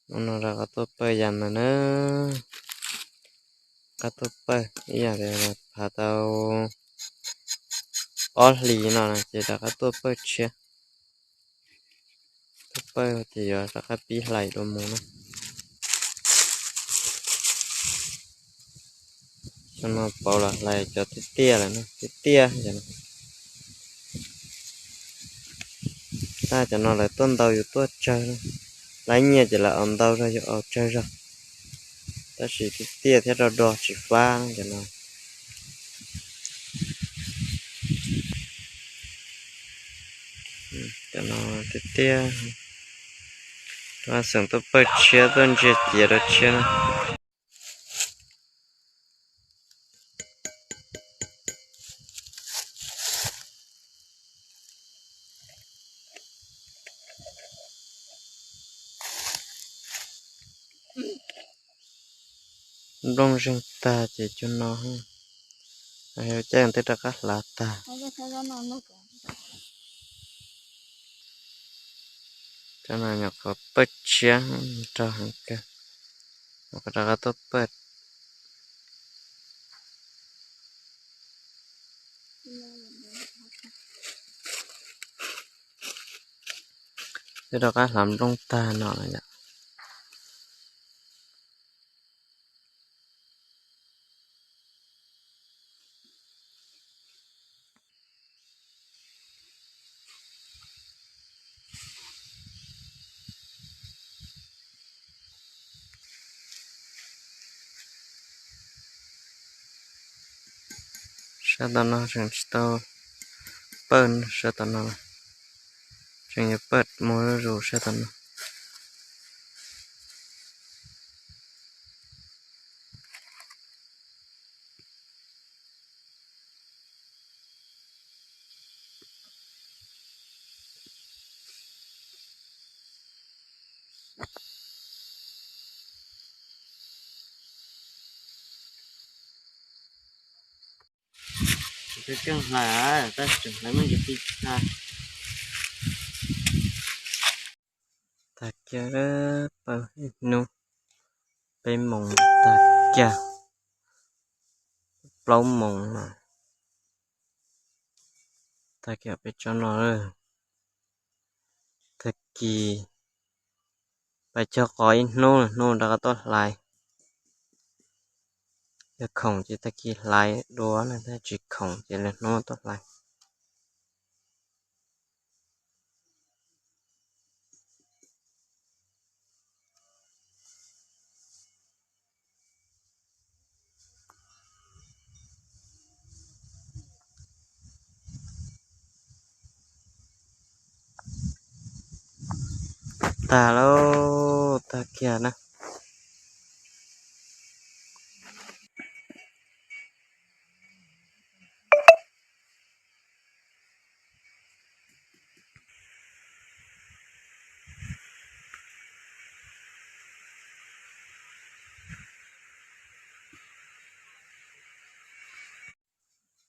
Hnub no rov qab tuaj pawj yam ntawd na. Qab tuaj pawj ib yam tias phav tau ob hlis no ces rov qab tuaj pawj tshiab. Tuaj pawj ces yuav rov qab pib hlais dua mus na. Cov no pauv los hlais cov tiaj tiaj lawm na, tiaj tiaj cov no. Tab cov no lawv tuaj ntau yus tuaj tsawg na. Lawv nyiaj ces lawv aus ntau zog yus aus tsawg zog. Tab sis tiaj tiaj thiab do do tsis fab cov no. Cov no tiaj tiaj. Xeem tuaj pawj tshiab tuaj ntsia ciav rau tshiab na. Nplooj zeeg tag ces cov no, caij twb rov qab hlav tag. Cov no nyuam qhuav pawj tshiab rau heev kawg, nyuam qhuav rov qab tuaj pawj. Twb rov qab hlav nplooj tag no lawm yom. Sab tom no tseem tsis tau pawj, sab tom no tseem yuav pawj mus zuj zus sab tom no. Tseem hlais, tab sis tseem hlais muaj ntsis qi tshaj. Tag kiag, pawj ib hnub, peb moos tag kiag, plaub moos no. Tag kiag peb tsob no, tag kis pais cog qos ib hnub, hnub rov qab tuaj hlais. Yog khoom ces tag kis hlais dua na, tab tsis khoom ces lwm hnub tuaj hlais. Tag lauj, tag kiag na.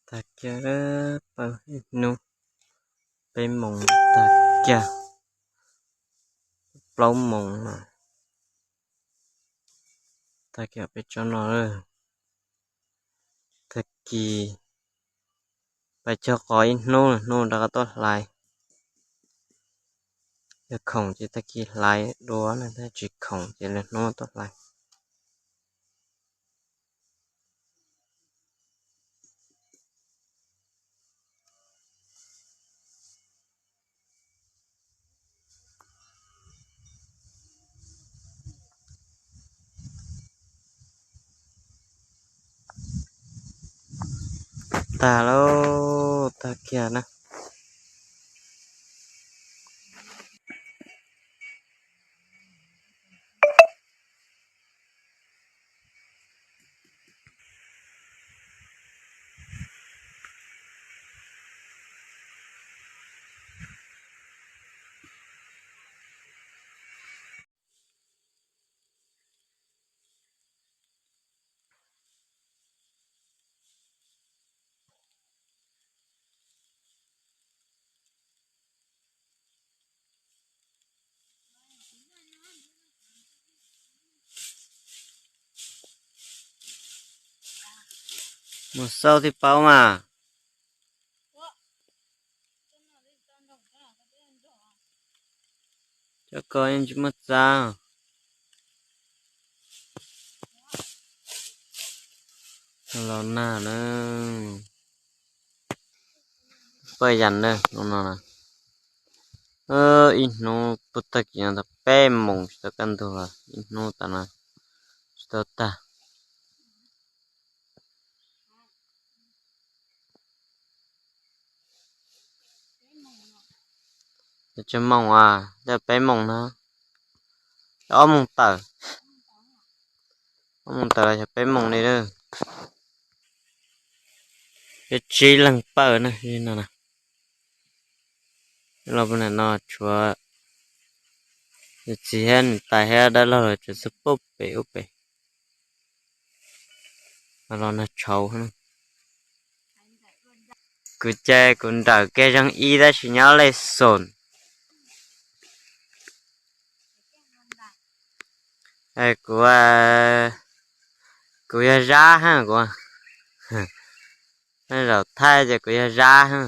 Tag kiag, pawj ib hnub, peb moos tag kiag, plaub moos no. Tag kiag peb tsob no, tag kis pais cog qos ib hnub, hnub rov qab tuaj hlais. Yog khoom ces tag kis hlais dua na, tab tsis khoom ces lwm hnub tuaj hlais. Tag lauj, tag kiag na. Mus xauj thiaj paub mas. Cov ko yeej tsis muaj txab. Los nag na. Paj yas na, no na. Ib hnub puag tag kis no tau peb moos tsis tau kaj ntug, ib hnub tas no tsis tau tag. Tsawg moos a, twb peb moos na. Ob moos tawm, ob moos tawm los yog peb moos li lawm. Peb tsib leeg pawg na, no na. Los puag nram no tshuav niam txiv thiab niam tais thiab dab laug lawv tseem xub pub pem ub pem. Los nag tshauv. Kuv ces kuv nrawm kiag zeeg ib tab sis nyob lej xoom. Kuv, kuv yog Zab ha kuv. Zaum thaij ces kuv yog Zab ha.